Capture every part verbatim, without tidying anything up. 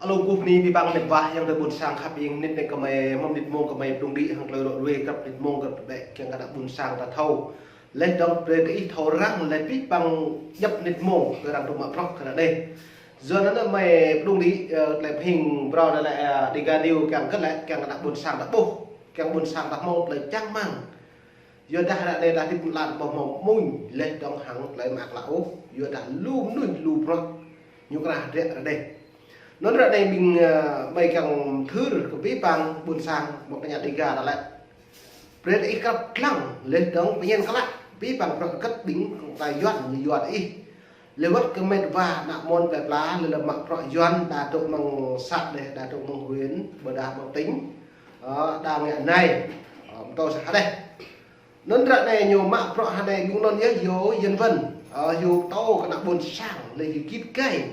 Alô, kơkuh bơni abih bang met wa, ayŏng adơi ƀuôn sang khăp, ing nit ne kơmơi, mơ̆ng nit mông kơmơi pơdŏng đĭ hăng tơlơi rŏ ruai krăp nit mông krăp bĕ kiăng kơ ană ƀuôn sang ta thâo. Laih dơ̆ng brơi kơ ih thâo răng, laih abih bang djŏp nit mông kơ arăng tŭ mă bruă kơ anai. Yua anŭn mơi pơdŏng đĭ, ơ, tơlơi pơhing phrâo anai lĕ, ơ, Dega News kiăng kơ lĕ, kiăng kơ ană ƀuôn sang ta ƀuh, kiăng ƀuôn sang ta hmâo tơlơi čang rơmang. Yua dah ră anai ta hơdip lăn ƀu hmâo mơ̆ng laih dơ̆ng hăng tơlơi mă klă ôh. Yua dah lu mơnuih lu bruă ñu kơnang hơdră ră anai. Anŭn ră anai ƀing, ơ, mơi kiăng thâo kơ abih bang ƀuôn sang mơ̆ng tơña Dega ta lĕ. Brơi ih krăp lăng laih dơ̆ng pơñen klă abih bang bruă hơget ƀing kơ ta Yuan ñu yua ih. Laih wơ̆t kơ met wa ană mơnuih plơi pla, laih lĕ mă bruă Yuan đa dŏ mơ̆ng să laih, đa dŏ mơ̆ng huyện, ƀôdah mơ̆ng tỉnh. Ơ, đa ngă anai. Ơ, mơ̆ tơ̆ sah laih. Anŭn ră anai ñu mă bruă hơnai ƀing anŭn yơh, yua Yuan ƀing. Ơ, yua pơtô kơ ană ƀuôn sang, laih yua git gai.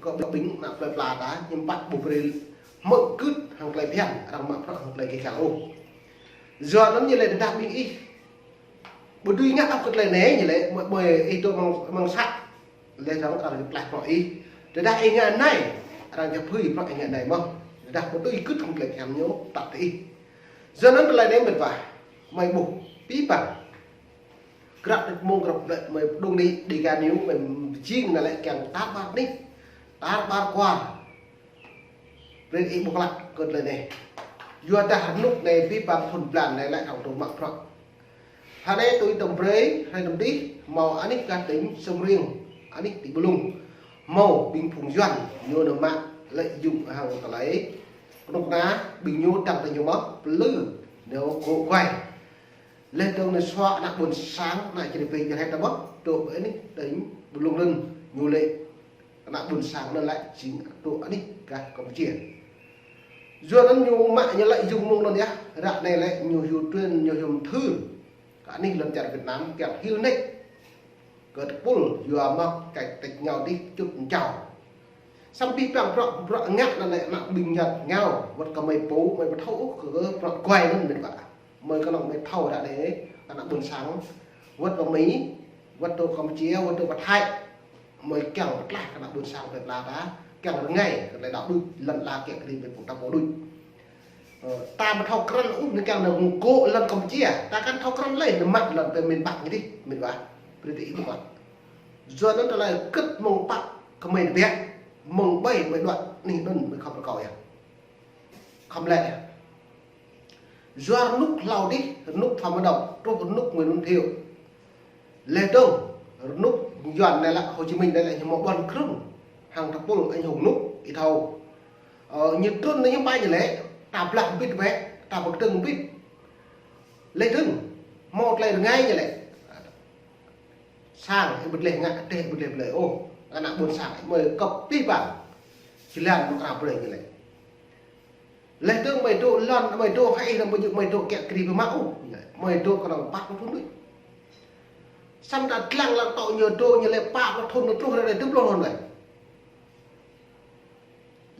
Kơ ƀing ană plơi pla ta, ñu păt ƀu brơi hmư̆ gưt hăng tơlơi phiăn, arăng mă bruă hăng tơlơi kơčăng ôh. Yua anŭn ñu lĕ tơdah ƀing ih ƀu dưi ngă ôh kơ tơlơi anai ñu lĕ, mơi, mơi ih dŏ mơ̆ng, mơ̆ng să. Laih dơ̆ng arăng pơklaih bruă ih. Tơdah ih ngă anai, arăng čơphơi bruă ih ngă anai mơ̆n. Tơdah ƀu dưi gưt hăng tơlơi phiăn ñu, tăp tơ ih. Yua anŭn tơlơi anai met wa, mơi ƀuh abih bang. Krăp nit mông krăp bĕ mơi pơdŏng đĭ Dega News, mơi pơjing anai lĕ kiăng tar ƀar anih, tar ƀar kwar. Brơi ih ƀuh klă kơ tơlơi anai. Yua dah rơnŭk anai abih bang thun blan anai lĕ hăng tŭ mă bruă. Hơnai tui tơm brơi, hrơi tơm dih, hmâo anih gah tỉnh Siem Reap, anih tỉnh Mơ Lông. Hmâo ƀing phung Yuan, ñu nao mă lợi dụng hăng tơlơi kơnuk kơna, ƀing ñu tăng tơ ñu mơ̆, plư, ñu gŏ guai. Laih dơ̆ng ñu sua ană ƀuôn sang, ană čơđai pê čơđai ta mơ̆, dŏ ƀơi anih tỉnh Mơ Lông anŭn, ñu lĕ ană ƀuôn sang anŭn lĕ jing dŏ anih gah Campuchia. Yua anŭn ñu mă ñu lợi dụng mơ̆ng anŭn yơh, ră anai lĕ ñu hyu truyền, ñu hyu mơthưr. Kơ anih lŏn čar Việt Nam kiăng hil nač. Kơ tơpul yua mă kơ tĕč ngao dih čut mơčao. Samơ̆ abih bang bruă, bruă ngă anŭn lĕ ană ƀing ñăt ngao, wơ̆t kơ mơi pô, mơi ƀu thâo ôh kơ bruă guai anŭn met wa. Mơi kơnơ̆ng mơi thâo ră anai, ană ƀuôn sang, wơ̆t pơ Mi, wơ̆t dŏ Campuchia, wơ̆t dŏ pơ Thái. Mơi kiăng pơklaih kơ ană ƀuôn sang plơi pla ta, kiăng rơngai kơ tơlơi đaŏ đôč, lŏn ala kiăng kơ ƀing phung ta pô đôč. Ơ, ta ƀu thâo krăn ôh, ñu kiăng nao gŏ lŏn Campuchia, ta kăn thâo krăn lĕ, nao mă lŏn pơ miền Bắc ñu dih, met wa, brơi tơ ih ƀuh. Yua anŭn tơlơi kơ̆t mơ̆ng pă kơmơi tơbiă, mơ̆ng ƀai mơi đuaĭ, anih anŭn mơi khŏm rơkâo yơh. Khŏm lĕ yơh. Yua rơnŭk hlâo dih, rơnŭk Phạm Văn Đồng, truh rơnŭk Nguyễn Văn Thiệu. Laih dơ̆ng, rơnŭk Yuan anai lĕ Hồ Chí Minh anai lĕ ñu hmâo ƀuăn krơ̆ng. Hăng tơpul anh hùng rơnŭk, ih thâo. Ơ, ñu trŭn anai ñu ƀai ñu lĕ, ta blah mbĭt wĕ, ta pơkơdơ̆ng mbĭt. Laih dơ̆ng, hmâo tơlơi rơngai ñu lĕ. Sang, ih ƀu tơleh ngă, teh ƀu tơleh blơi ôh. Ană ƀuôn sang, mơi kơp abih bang. Jơlan mơ̆ kra brơi ñu lĕ. Laih dơ̆ng mơi dŏ lŏn, mơi dŏ hai năm ƀu djơ̆ mơi dŏ kiăng kri pơmă ôh. Mơi dŏ kơnơ̆ng pă pluh thun đôč. Samơ̆ ta lăng lăng tŏ ñu dŏ ñu lĕ pă pluh thun, pluh thun ră anai dua pluh thun lĕ.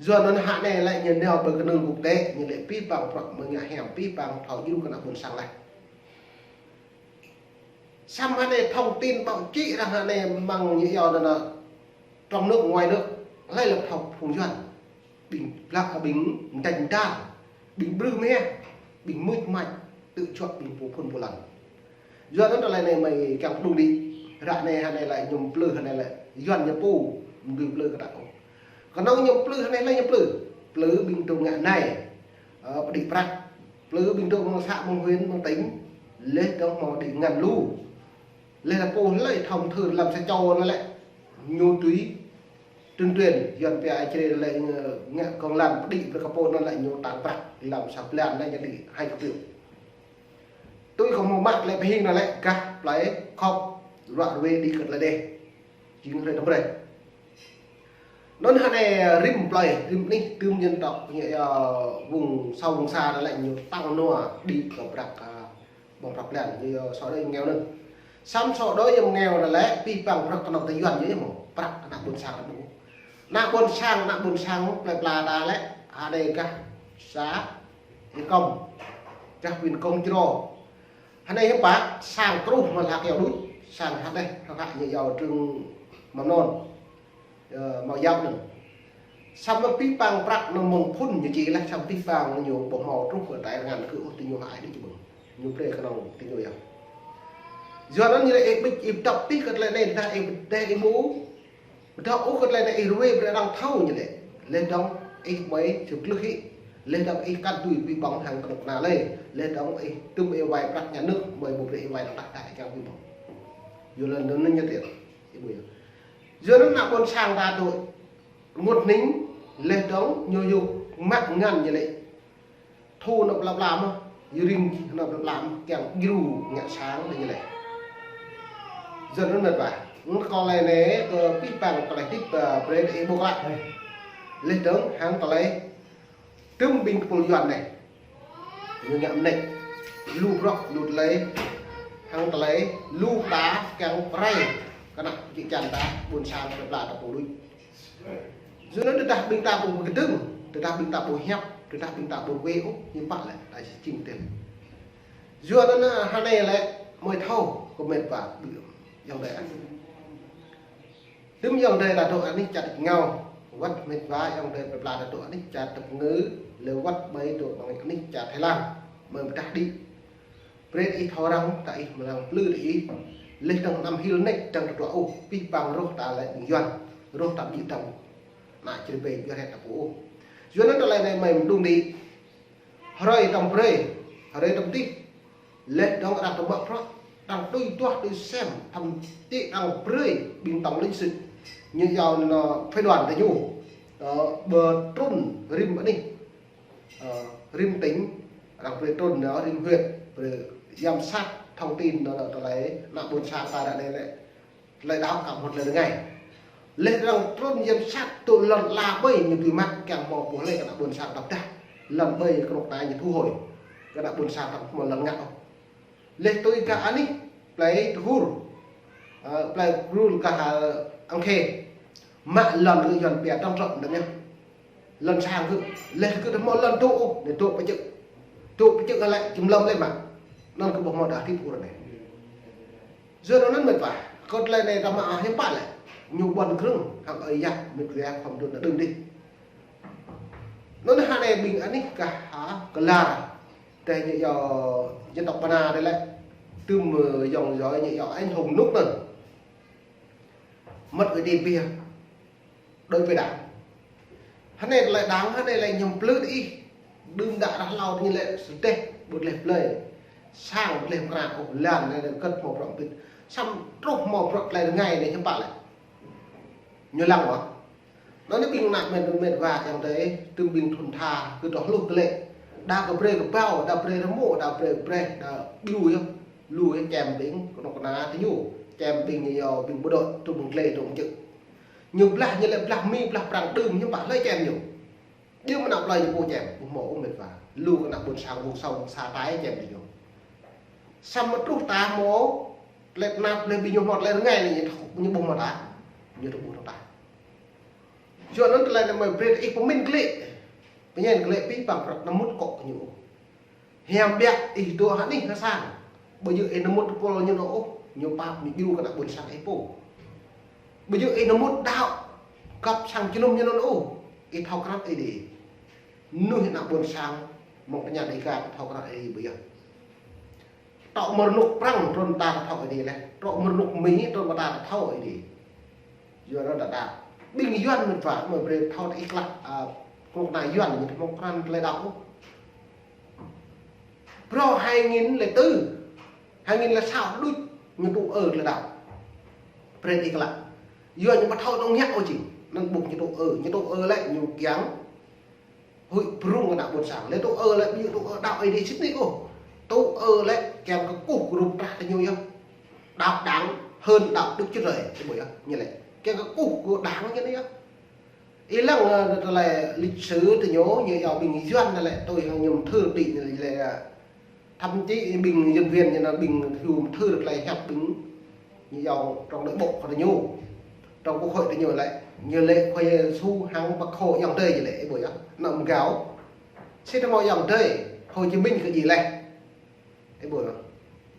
Yua anŭn hă anai lĕ ñu nao ƀơi kơnung quốc tế, ñu lĕ abih bang bruă mơi ngă hiam, abih bang thâo djru kơ ană ƀuôn sang lĕ. Samơ̆ hă anai thông tin báo chí arăng hă anai mơ̆ng ñu iâu anŭn, trong nước, ngoài nước, hlơi lăp thâo phung Yuan. Ƀing blă, ƀing mơdăč mơdal, ƀing brưh mơ̆, ƀing mưč mač, tơčuă ƀing pô phŭn pô lăn. Yua anŭn tơlơi anai mơi kiăng pơdŏng đĭ, ră anai hă anai lĕ ñu plư hă anai lĕ, Yuan ñu pô, mơ̆ plư kơ ta ôh. Kơnơ̆ng ñu plư hă anai lĕ ñu plư, plư ƀing dŏ ngă anai, ơ, pơđĭ prăk, plư ƀing dŏ mơ̆ng să, mơ̆ng huyện, mơ̆ng tỉnh, laih dơ̆ng hmâo đĭ ngăn lu. Laih lĕ pô hlơi thâo mơthưr lăm sa čô anŭn lĕ, ñu tui tuyên truyền, Yuan pia ai črê lĕ, ơ, ngă kông lan pơđĭ brơi kơ pô anŭn lĕ ñu tăng prăk, lăm sa blan anai ñu đĭ hai chục triệu. Tui kơ mơ̆ mă lĕ pơhing anŭn lĕ gah plơi Khop, ruă ruê đĭ kơ̆t lĕ đeh. Jing hrơi tơm brơi. Anŭn hă anai rĭm plơi, rĭm anih, tơm dân tộc, ñu, ơ, vùng sâu vùng xa anŭn lĕ ñu tăng nua đĭ kơ prăk, ơ, ƀơ̆ng prăk blan, ñu, ơ, xóa đói giảm nghèo anŭn. Samơ̆ xóa đói giảm nghèo anŭn lĕ, abih bang prăk kơnơ̆ng tơ Yuan ñu yơh mơ̆, prăk ană ƀuôn sang anŭn. Ană ƀuôn sang, ană ƀuôn sang, plơi pla ta lĕ, hă anai gah să Ia Kông, gah huyện Kông Chro. Hă anai hiư̆m pă, sang truh mơ̆ hla kơyâo đôč, sang hă anai, hă hă ñu iâu trường mầm non, ơ, mâo iâu anŭn. Samơ̆ pih pang prăk anŭn mơ̆ng phŭn ñu či laih, samơ̆ pih pang ñu ƀu hmâo truh kơ tai rơngan kơ ôh, tơ ñu hơai đĭ či ƀơ̆ng. Ñu brơi kơnơ̆ng tơ ñu yơh. Yua anŭn ñu laĭ ih ƀĭ ih pơdŏp pih kơ tơlơi anai, tơdah ih pơdeh ih ƀu pơdŏp ôh kơ tơlơi anai ih ruai brơi arăng thâo ñu laĭ. Laih dơ̆ng ih ƀai sơklưh hĭ. Laih dơ̆ng ih kăn tui pih ƀơ̆ng hăng kơnuk kơna lơi. Laih dơ̆ng ih tŭm ih wai prăk nhà nước, ƀai ƀu brơi ih wai arăng tah tah ih kiăng pih ƀơ̆ng. Yua anŭn anŭn ñu tĕt. Ih ƀuh yơh. Yua anŭn ană ƀôn sang ta tŭ rơngot hning, laih dơ̆ng ñu yua mă ngăn ñu laĭ. Thu anŭn plă plă mơ̆n, yua rin anŭn plă plă mơ̆n, kiăng djru ngă sang anŭn ñu laĭ. Yua anŭn mĕt wa. Anŭn kơ tơlơi anai, kơ pih pang tơlơi hơdip, ơ, brơi ih ƀuh klă. Laih dơ̆ng hăng tơlơi tŭm ƀing tơpul Yuan anai. Ñu ngă mơneč. Lu bruă, lu tơlơi. Hăng tơlơi, lu ta kiăng pơrai. Kơnăl jĕ jăn ta, ƀôn sang plă plă ta pô đôč. Yua anŭn tơdah ƀing ta ƀu pơkơdơ̆ng, tơdah ƀing ta ƀu hiăp, tơdah ƀing ta ƀu wai ôh, hiư̆m pă lĕ, ta či jing tĕt. Yua anŭn hơnai lĕ, mơi thâo, kơ mĕt wa, ƀing ayŏng adơi. Tŭm ayŏng adơi ta dŏ anih čar Êngao, wơ̆t mĕt wa ayŏng adơi plă plă ta dŏ anih čar Dap Kơngư, lĕ wơ̆t ƀai dŏ ƀơi anih čar Thái Lan, mơi pơdah đĭ. Brơi ih thâo răng, ta ih mơlăng plư ta ih. Laih dơ̆ng anăm hil nač dơ̆ng tơdruă ôh, pih pang rŏh ta lĕ ƀing Yuan, rŏh ta ƀu djơ̆ dơ̆ng. Ană čơrơbei ƀiă rĕt ta pô ôh. Yua anŭn tơlơi anai mơi mơdung đĭ. Hrơi tơm brơi, hrơi tơm tih. Laih dơ̆ng arăng tơm ƀă prăk, arăng tui tuah tui sem, thậm chí arăng brơi ƀing tổng lãnh sự. Ñu yua anŭn phái đoàn ta ñu. Ơ, ƀơi trŭn rĭm anih. Ơ, rĭm tỉnh, arăng brơi trŭn anŭn, rĭm huyện, brơi giám sát thông tin anŭn, anŭn tơlơi, ană ƀôn sang ta ră anai lĕ, tơlơi đaŏ kơ mơ̆t tơlơi rơngai. Laih arăng trŭn giám sát tŭ lŏn ala ƀơi ñu tui mă kiăng hmâo pô lĕ kơ ană ƀôn sang ta pơdah. Lŏn ƀơi kơnuk kơna ñu thu hồi. Kơ ană ƀôn sang ta hmâo lŏn ngă ôh. Laih tui kơ anih, plei Tơhur. Ơ, plei Krul kơ, ơ, Ang Khê. Mă lŏn kơ Yuan pia tơm trŏ đơ̆ng yơh. Lŏn sang kơ, laih kơ tơhmâo lŏn dŏ ôh, anai dŏ pơčơ̆. Dŏ pơčơ̆ kơ lĕ, jum lŏm lĕ mă. Anŭn kơ ƀu hmâo đah tip ur anai. Yua anŭn mĕt wa, kơ tơlơi anai ta mă hiư̆m pă lĕ. Ñu ƀuăn krơ̆ng, hăng ơi yă, mĕt wa, khŏm dŏ đơ̆ng đih. Anŭn hơnai ƀing anih kah hă, kơ lar. Tơdah ñu yua dân tộc Pơna đơi lĕ. Tŭm, ơ, yŏng yua ñu yua anh hùng nước anŭn. Mơ̆t ơi đĭ ƀiă. Đối với đảng. Hơnai tơlơi đảng, hơnai tơlơi ñu plư đĭ. Đưm đă ră hlâo ñu lĕ sơdeh, ƀu tơlơi plơi. Sang ƀu tơlơi mơkra, ôh, lan anai lĕ kơ̆t hmâo bruă pit. Samơ̆ truh hmâo bruă tơlơi rơngai anai hiư̆m pă lĕ. Ñu lăng wă. Anŭn anai ƀing ană mĕt, mĕt wa ayŏng adơi, tŭm ƀing thŭn tha, kơ tŏ hluh tơlơi. Đa kơ brơi kơ ƀâo, đa brơi rơmô, đa brơi brơi, đa ƀiu yơh. Lu yơh čem ƀing kơnuk kơna tơ ñu. Čem ƀing ñu yua ƀing bộ đội, tŭm ƀing glai tŭm čư̆. Ñu blah, ñu lĕ blah Mi, blah Prăng đưm, ñu ƀă hlơi čem ñu. Djơ̆ mơ̆ ană plơi ñu pô čem, ƀu hmâo ôh mĕt wa. Lu kơ ană ƀôn sang vùng sâu, vùng xa tai čem tơ ñu. Samơ̆ truh ta hmâo, tơlơi tơnap, tơlơi ƀing ñu hmâo, tơlơi rơngai anai ñu thâo, ñu ƀu hmâo ta. Ñu tơ ƀu thâo ta. Yua anŭn tơlơi anai mơi brơi ih pơmĭn glaĭ. Pơmĭn glaĭ pih pang prăk anăm mŭt akŏ kơ ñu. Hiam biă ih dŏ hơnih hơ sang. Ƀu djơ̆ ih anăm mŭt tơpul ñu anŭn ôh. Ñu pap ñu djru kơ ană ƀôn sang ih pô. Ƀu djơ̆ ih anăm mŭt đaŏ. Kăp sang jơnum ñu anŭn ôh. Ih thâo krăn Ơi Adai. Mơnuih ană ƀôn sang. Mơ̆ng tơña Dêga thâo krăn Ơi Adai ƀu yơh. Tŏ mơ̆ rơnŭk Prăng trŭn ta thâo Ơi Adai laih. Tŏ mơ̆ rơnŭk Mi trŭn ta thâo Ơi Adai. Yua anŭn đa đa. Ƀing Yuan mĕt wa mơi brơi thâo tơ ih klă, a, kơnuk kơna Yuan ñu tơ mơ̆ng krăn tơlơi đaŏ. Brơi hai nghìn lẻ tư, hai nghìn lẻ sáu đôč ñu tŭ ư tơlơi đaŏ. Brơi ih klă. Yua ñu ƀu thâo tơ̆ng hiăp ôh jing. Anŭn ƀuh ñu tŭ ư, ñu tŭ ư lĕ ñu kiăng. Hơi prung kơ ană ƀôn sang. Lĕ tŭ ư lĕ ƀu djơ̆ tŭ ư đaŏ Ơi Adai sĭt nik ôh. Tŭ ư lĕ kiăng kơkuh kơ rup trah tơ ñu yơh. Đaŏ đảng hơn đạo Đức Chúa Trời. Ih ƀuh yơh, ñu lĕ. Kiăng kơkuh kơ đảng ñu anai yơh. Ih lăng, ơ, tơlơi lịch sử tơ ñu, ñu yua ƀing Yuan anai lĕ, tui hăng ñu mơthưr đĭ ñu lĕ, ơ, thậm chí ƀing nhân viên ñu anŭn ƀing hyu mơthưr tơlơi hiăp ƀing ñu yua trong nội bộ kơ tơ ñu. Trong quốc hội tơ ñu lĕ, ñu lĕ Khua Yang Yêsu hăng Bác Hồ ayŏng adơi ñu lĕ, ih ƀuh yơh, anăm gao. Sĭt tơmâo ayŏng adơi, Hồ Chí Minh kơ djai laih. Ih ƀuh yơh.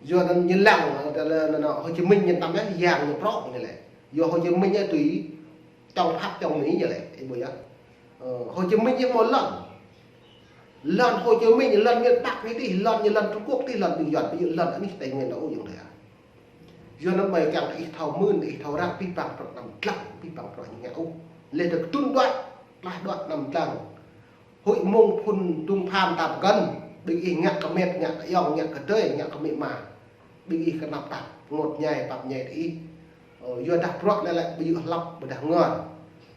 Yua anŭn ñu lăng, ơ, tơlơi anŭn, anŭn Hồ Chí Minh ñu tăm yơh, yang ñu prŏ ñu lĕ. Yua Hồ Chí Minh ñu tui, trong Pháp trong Mỹ ñu lĕ, ih ƀuh yơh. Ơ, Hồ Chí Minh ñu hmâo lŏn. Lŏn Hồ Chí Minh, lŏn miền Bắc ñu tih, lŏn ñu lŏn Trung Quốc tih, lŏn ƀing Yuan, ƀu djơ̆ lŏn anih Tây Nguyên ôh ayŏng adơi. Yua anŭn ƀai kiăng kơ ih thâo mưn, ih thâo răng, abih bang bruă anăm dlăng, abih bang bruă ñu ngă ôh. Leh dơ̆ng tŭn đuaĭ, tlaih đuaĭ anăm dlăng. Huĭ mông phŭn dŭng pham tam kơ̆n, ƀing ih ngă kơ met, ngă kơ ayŏng, ngă kơ adơi, ngă kơ amĭ ama. Ƀing ih kơnăp tap, ngot ñai, pap ñai tơ ih. Ơ, yua dah bruă anai lĕ ƀu djơ̆ hlăp, ƀôdah ngor,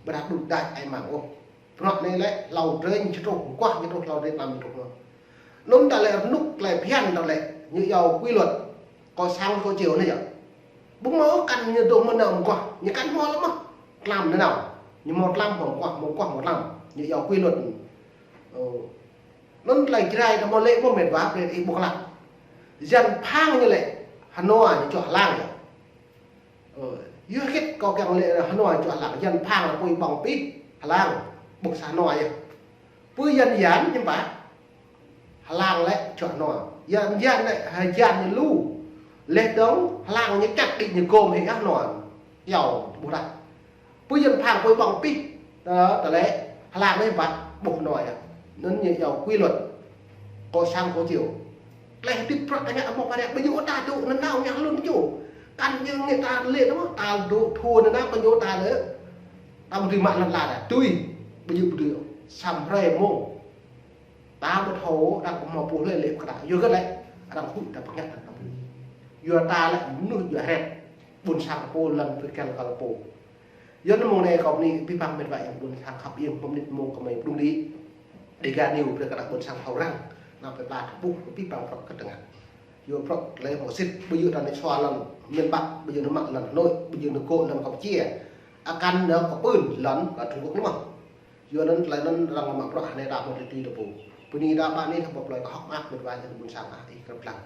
ƀôdah đŭt đač ai mang ôh. Bruă anai lĕ hlâo drơi ñu truh, mơguah ñu truh, hlâo drơi tlam ñu truh. Anŭn ta lĕ rơnŭk tơlơi phiăn ta lĕ ñu iâu quy luật. Có sẵn có chiều anai yơh. Ƀu hmâo kăn ñu dŏ mơnơ̆ng mơguah, ñu kăn hmâo lăm mơh. Tlam nanao. Ñu hmâo tlam, hmâo mơguah, hmâo mơguah, hmâo tlam. Ñu iâu quy luật. Ơ. Anŭn tơlơi Jrai ta hmâo lĕ mơ̆ met wa, brơi ih ƀuh klă. Yan phang ñu lĕ, hơnua ñu čuă hlang yơh. Ơ, yua hơget kâo kiăng lĕ hơnua čuă hlang, yan phang lĕ apui ƀơ̆ng pih, hlang, ƀuh sa hơnua yơh. Apui yan yan ñu pă, hlang lĕ čuă hơnua. Yan yan lĕ, ha yan ñu lu. Leh dơ̆ng, hlang ñu čăt đĭ ñu gôm hĭ hơnua. Iâu, ƀuh dah. Apui yan phang apui ƀơ̆ng pih, ta, ta lĕ, hlang anai pă, ƀuh hơnua yơh. Anŭn ñu iâu quy luật. Có sẵn có chiều. Tơlơi hơdip bruă ta ngă hmâo pơrĕk, ƀu djơ̆ ta dŏ nanao ngă lŏn čô. Kăn djơ̆ ngă ta lĕ nao, ta dŏ thua nanao kăn djơ̆ ta lĕ. Ta ƀu dưi mă lŏn la dah, tui, ƀu djơ̆ ƀu dưi. Samơ̆ hrơi mông. Ta ƀu thâo, arăng kơ hmâo pô lĕ lĕ pơkra. Yua hơget lĕ, arăng huĭ ta pơngăt ta ƀu. Yua ta lĕ mơnuih yua hret. Ƀôn sang kơ pô, lŏn pơkra kơ pô. Yua anŭn mông anai kâo bơni abih bang met wa ayŏng ƀôn sang khăp iêng, mơ̆ng mơnit mông kơ mơi pơdrŭng đĭ. Dega News brơi kơ ană ƀôn sang thâo răng, anăm pơpla thâo ƀuh, abih bang bruă kơ tơngă. Yua bruă tơlơi hmâo sĭt, ƀu djơ̆ ta anai sua lŏn miền Bắc, ƀu djơ̆ anai mă lŏn Hà Nội, ƀu djơ̆ anai kơ lŏn Campuchia. Akan anai kơ pưn lŏn kơ Trung Quốc anai mơh. Yua anŭn tơlơi anŭn arăng mă bruă anai ta hmâo tui tui ta pô. Bơni ta ƀă anai thâo ƀuh tơlơi kơ hŏk mơak met wa ayŏng ƀôn sang ah, ih krăp lăng.